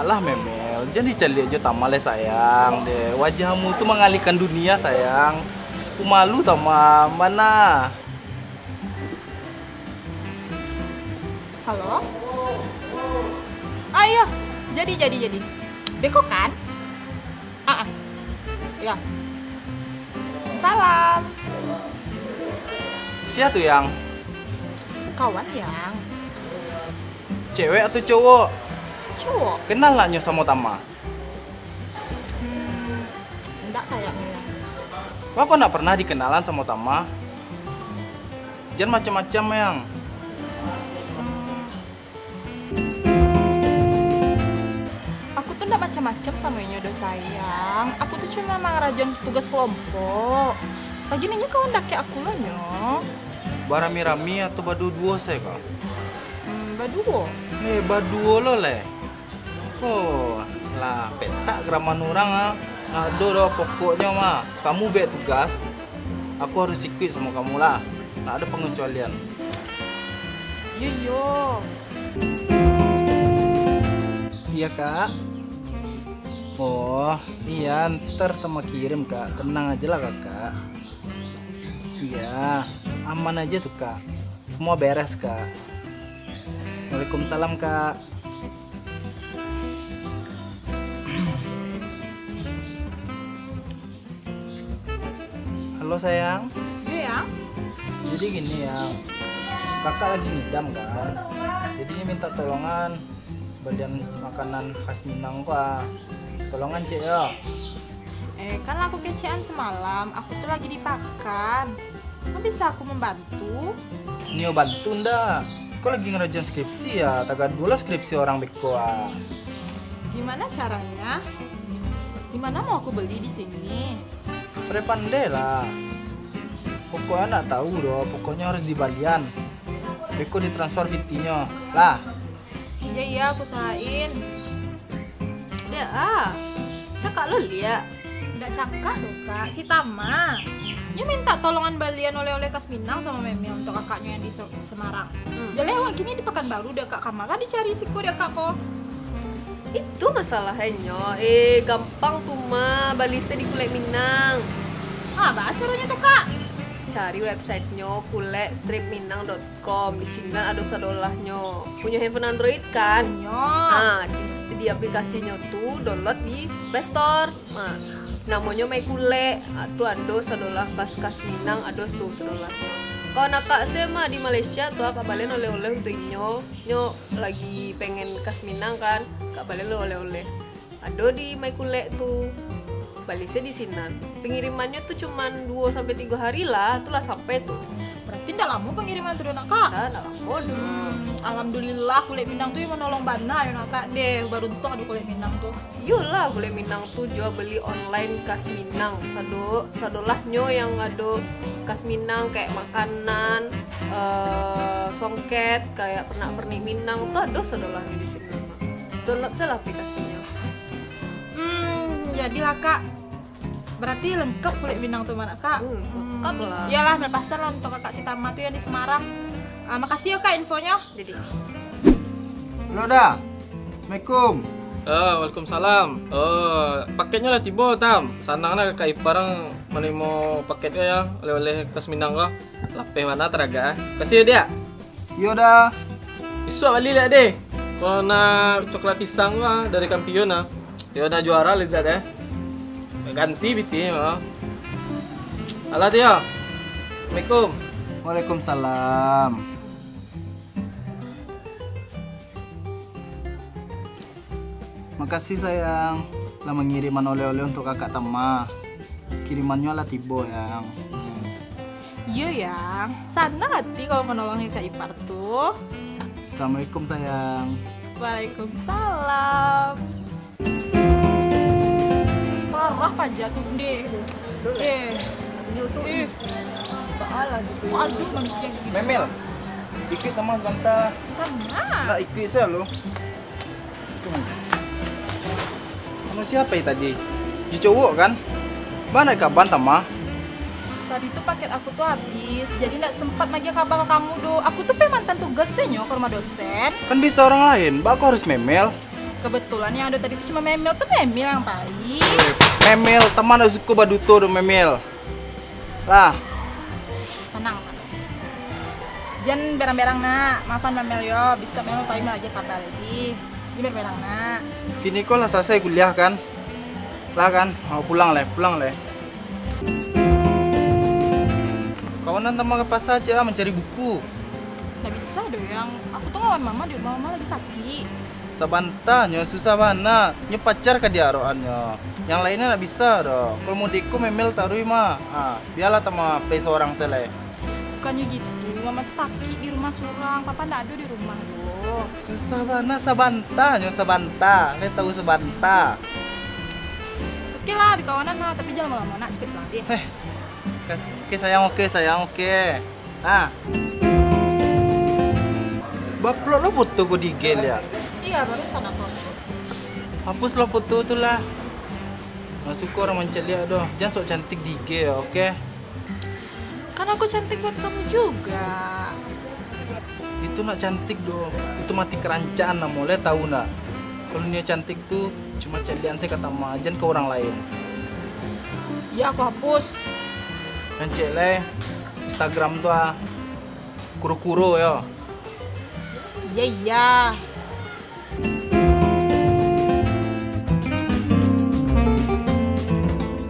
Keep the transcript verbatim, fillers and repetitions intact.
Alah, Memel, jan dicaliak jo Tama lai, sayang, deh. Wajahmu tu mangalihkan dunia, sayang. Sapu malu, Tama, bana. Halo? Ah, iyo. Jadi, jadi, jadi. Beko kan? Ah, ah. Iyo. Salam. Sia tu, Yang? Kawan, Yang. Cewek atau cowok? Cowok. Kenal nak nyo samo Tama? Hmm, ndak kayaknyo, Yang. Wah, kok ndak pernah dikenalan samo Tama? Jan macam-macam, Yang. Hmm. Aku tu ndak macam-macam samo inyo doh, sayang. Aku tu cuma mangarajoan tugas kelompok. Lagian inyo kawan dakek aku lo nyo. Barami-rami atau baduo-duo sajo kah? Hmm, baduo. Eh, baduo lo leh. Oh, lah petak garaman urang ah. Ndak ado doh, pokoknyo mah kamu bek tugas, aku harus ikuik samo kamu lah. Ndak ado pangecualian. Iyo, iyo. Iya, Kak. Oh, iya, ntar Tama kirim, Kak. Tenang aja lah, Kakak. Iya, aman aja tuh, Kak. Semua beres, Kak. Waalaikumsalam, Kak. Halo, sayang. Iyo, Yang. Jadi gini, Yang. Kakak lagi ngidam, kan? Jadi minta tolongan balian makanan khas Minang ko, ah. Tolongan, Cek, yo. Eh, kan lah aku kecekan semalam, aku tu lagi di pakan. Kan bisa aku membantu? Nio bantu ndak? Ko lagi ngarajoan skripsi ya, tagaduah lah skripsi orang beko, ah. Gimana caranya? Di mana mau aku beli di sini? Pandai-pandai lah. Pokoknya ndak tahu doh, pokoknya harus dibalian. Beko ditransfer pitinyo. Lah. Iya, iya, aku usahain. Dak ah, cakak lo liak. Ndak cakak doh, Kak. Si Tama. Nyo minta tolongan balian oleh-oleh khas Minang sama Memel untuk kakaknyo yang di Se-, Semarang. Hmm. Jaleh awak kini di Pakanbaru, dak kak kama kah dicari siko dak kak ko? Itu masalahnyo. Eh, gampang tu mah, bali se di Kulek Minang. Ah, baa caronyo tu, Kak? Cari websitenyo kulek strip minang dot com. Di sinan ado sadolahnyo. Punyo handphone Android kan? Punyo. Ah, di, di aplikasinyo tu download di Play Store. Ah, namonyo Mai Kulek. Ah, tu ado sadolah khas-khas Minang, ado tu sadolahnyo. Kawan akak se mah di Malaysia tu, akak balian oleh-oleh untuk inyo. Nyo lagi pengen khas Minang kan, akak balian oleh-oleh. Ado di Mai Kulek tu. Bali se di sinan. Pengirimannyo tu cuman duo sampai tigo hari lah, tu lah sampai tu. Berarti ndak lamo pengiriman tu doh, nak, Kak? Ndak, ndak lamo doh. Hmm, alhamdulillah, Kulek Minang tu yang manolong bana yo, nak, Kak, deh. Baruntuang ado Kulek Minang tu. Iyolah, Kulek Minang tu jual beli online khas Minang. Sado-, sadolahnyo yang ado khas Minang, kayak makanan, eh, songket, kayak pernak-pernik Minang tu ado sadolahnyo di situ. Download sajolah aplikasinyo. Hmm, jadilah, Kak. Berarti lengkap Kulek Minang tu mah, nak, Kak? Hmm, lengkap lah. Iyalah, Mel pasan lah untuk kakak si Tama tu yang di Semarang. Ah, makasih yo, Kak, infonyo. Jadi. Halo, Da. Assalamualaikum. Ah, waalaikumsalam. Oh, paketnyo lah tibo, Tam. Sanang lah kakak ipar ang manarimo paketnyo ya, oleh-oleh khas Minang ko. Lapeh bana taragak, ah. Makasih yo, Diak. Iyo, Da. Isuak bali liak deh. Kalau nak coklat pisang tu, ah, dari Kampiun, ah. Iyo, nak juara lezat, eh. Ganti pitinyo, ah. Alah tu yo. Assalamualaikum. Waalaikumsalam. Makasih, sayang, lah mangiriman oleh-oleh untuk kakak Tama. Kirimannyo lah tibo, Yang. Iyo, Yang. Sanang ati kalau manolongi kak ipar tu. Assalamualaikum, sayang. Waalaikumsalam. Parah paja tu, deh. Eh. Kok ado manusia kayak gitu? Memel, ikuik Tama sabanta. Tama? Ndak, ikuik sajo lo. Samo sia tadi? Jo cowok kan? Baa ndak kaban, Tama? Tadi tu paket aku tu habis, jadi ndak sempat magiah kabar ka kamu doh. Aku tu pai mantan tugas se nyo ka rumah dosen. Kan bisa urang lain, baa kok harus Memel? Kebetulan yang ado tadi tu cuma Memel tu, Memel yang pai. Memel, teman ndak suko baduto doh, Memel. Lah. Tanang, tanang. Jan berang-berang, nak. Maafan Memel yo, bisuak Memel pai magiah kabar lai. Jan berang-berang, nak. Kini ko lah salasai kuliah, kan? Lah, kan? Ha, pulang lai, pulang lai. Kawanan tama ka pasa ciek ah, mancari buku. Ndak bisa doh, Yang. Aku tu ngawan mama di rumah, mama lagi sakik. Sabanta nyo, susah bana. Nyo pacar ka diarokan nyo. Yang lainnyo ndak bisa doh. Kalau mode ko Memel taruih mah. Ha, bialah tama pai sorang se lai. Bukannyo gitu, mama tu sakik di rumah surang. Papa ndak ado di rumah doh. Susah bana, sabanta nyo, sabanta. Lai tahu sabanta. Oke lah, di kawanan lah, tapi jan lamo-lamo, nak, capek pulang deh. Eh, kas-, oke sayang, oke sayang, oke. Ah. Ba-upload lo foto ko di I G, liek. Iya, barusan aku upload. Hapus lo foto tu lah. Ndak suko urang mancaliak doh. Jan sok cantik di I G, oke? Kan aku cantik buat kamu juga. Itu ndak cantik doh. Itu mati karancaan namo, lai tahu ndak? Kalau nio cantik tu cuma caliakan se ka tama, jan ka urang lain. Iya, aku hapus. Nan ciek lai, Instagram tu ah, kuro-kuro yo. Iya, iya.